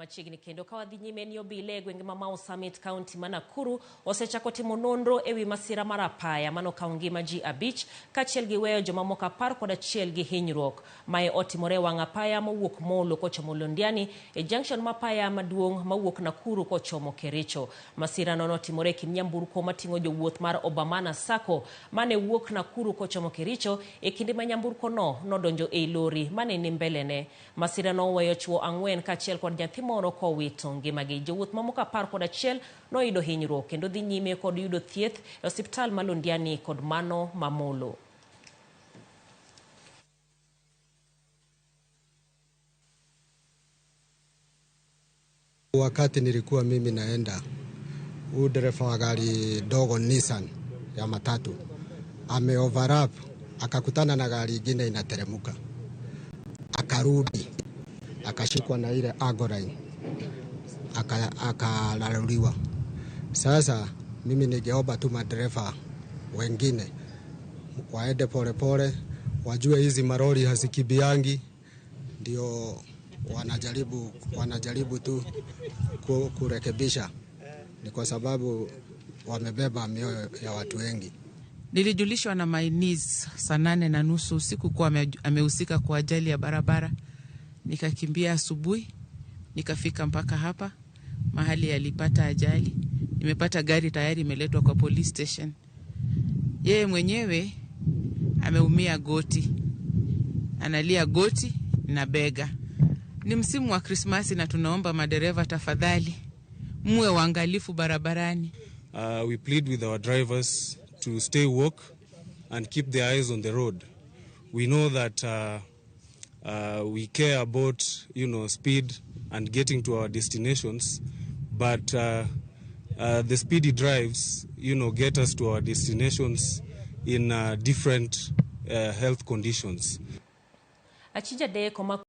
Machiegni kendo ka wadhi nyime ni obila e gwenge ma Mau Summit kaunti ma Nakuru osechako timo nonro ewi masira mar apaya manokawo ngima ji abich kaachiel gi weyo jomamoko 11 gi hinyruok. Mae otimore e wang' apaya mowuok Molo kochomo Londiani e junction ma apaya maduong' mawuok Nakuru kochomo Kericho. Masirano notimore e kind nyamburko mating'o jowuoth mar Obamana Sacco mane wuok Nakuru kochomo Kericho e kinde ma nyamburkono nodonjo ei lori mane ni mbelene. Masira noweyo chwo ang'wen kaachiel kod nyathi moro kowito ngimagi. Jowuoth mamoko 11 noyudo hinyruok kendo dhi nyime kod yudo thieth e osiptal ma Londiani kod mano ma Molo. Wakati nilikuwa mimi naenda, huyu dereva wa gari dogo Nissan ya matatu ame overlap akakutana na gari ingine inateremuka, akarudi akashikwa na ile angle akalaluliwa. Sasa mimi ningeomba tu madereva wengine waende polepole, wajue hizi maroli hazikimbiangi, ndio wanajaribu tu kurekebisha, ni kwa sababu wamebeba mioyo ya watu wengi. Nilijulishwa na my niece saa 8:30 usiku kuwa amehusika kwa ajali ya barabara. Nikakimbia asubuhi, nikafika mpaka hapa mahali alipata ajali. Nimepata gari tayari imeletwa kwa police station. Yeye mwenyewe ameumia goti, analia goti na bega. Ni msimu wa Krismasi na tunaomba madereva tafadhali muwe waangalifu barabarani. We plead with our drivers to stay woke and keep their eyes on the road. We know that we care about speed and getting to our destinations, but the speedy drives get us to our destinations in different health conditions. Achija dek